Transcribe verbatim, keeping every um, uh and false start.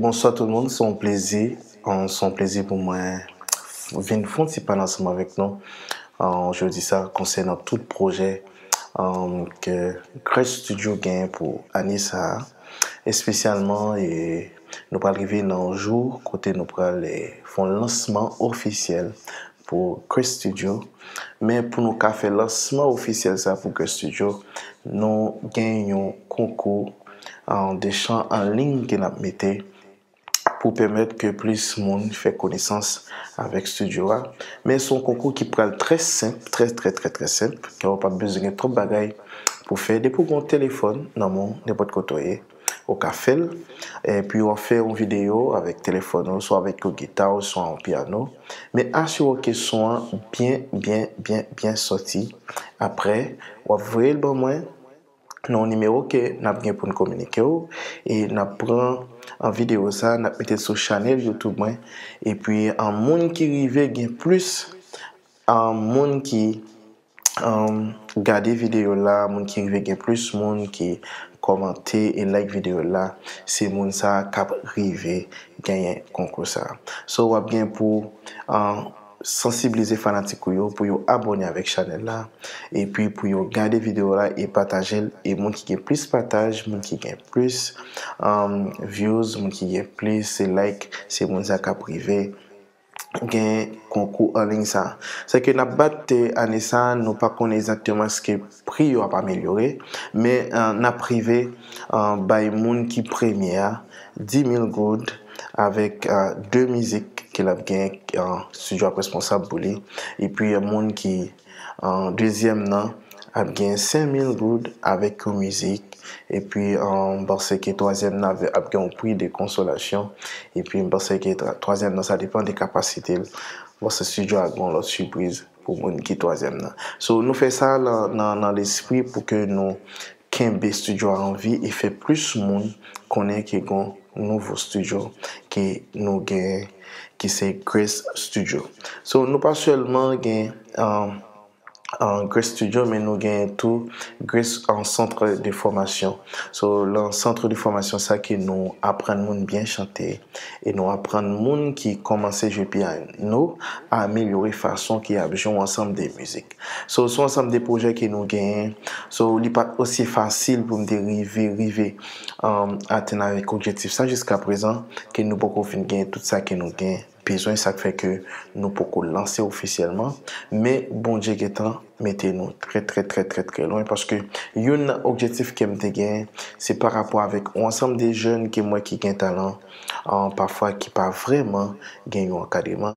Bonswa tout moun, se yon plezi, se yon plezi pou mwen vin fè yon ti pale ansanm avèk nou jodi sa konsènan tout pwojè ke Grace Studio gen pou ane sa a. Espesyalman, nou pral rive nan yon jou kote nou pral fè yon lansman ofisyèl pou Grace Studio. Men pou nou ka fè lansman ofisyèl sa pou Grace Studio, nou gen yon konkou de chan an liy ke n ap mete pou pèmèt ke plis moun fè konesans avèk studio a. Men se yon konkou ki pral trè senp, trè, trè, trè, trè senp, ke w p ap bezwen gen twòp bagay pou fè. Depi w gen yon telefòn nan men w, nenpòt kote w ye, ou ka fè l. Epi w ap fè yon videyo avèk telefòn ou, swa avèk yon gita ou swa yon pyano. Men asire w ke son an byen, byen, byen, byen sòti. Apre, w ap voye l ban mwen nan yon nimewo ke n ap gen pou n kominike w, e n ap pran videyo sa, n ap mete l sou chanèl YouTube mwen. Epi, moun ki rive gen plis moun ki gade videyo la, moun ki rive gen plis moun ki kòmante e like videyo la, se moun sa k ap rive genyen konkou sa. So, w ap gen pou sansibilize fanatik ou yo pou yo abòne avèk chanèl la, epi pou yo gade videyo la e pataje l. E moun ki gen plis pataj, moun ki gen plis views, moun ki gen plis like, se moun sa k ap rive gen konkou an liy sa. Sèke n ap bat ane sa, nou pa konnen egzakteman èske pri yo ap amelyore, men n ap rive bay moun ki premye a dis mil goud avèk de mizik ke l ap gen, studio ap responsab pou li. Epi moun ki dezyèm nan ap gen senk mil goud avèk yon mizik. Epi m panse ke twazyèm nan ap gen yon pri de konsolasyon. Epi m panse ke twazyèm nan, sa depann de kapasite l. M panse studio a gen yon lòt sipriz pou moun ki twazyèm nan. So, nou fè sa nan lespri pou ke nou kenbe studio a an vi e fè plis moun konnen ke gen yon nouvo studio ke nou genyen, ki se Grace Studio. So, nou pa sèlman gen Grace Studio, men nou genyen tou Grace, an centre de formation. So, lan centre de formation sa ke nou aprann moun byen chante e nou aprann moun ki kòmanse jwe pyano a amelyore fason ke y ap jwe yon ansanm de mizik. So, se yon ansanm de pwojè ke nou genyen. So, li pa t osi fasil pou m te rive, rive atenn avèk objektif sa jiska prezan ke nou poko fin genyen tout sa ke nou genyen bezwen, sa k fè ke nou poko lanse ofisyèlman, men Bondye gentan mete nou trè, trè, trè, trè, trè lwen, paske youn nan objektif ke m te genyen, se pa rapò avèk yon ansanm de jèn ke m wè ki gen talan, pafwa ki pa vrèman gen yon ankadreman.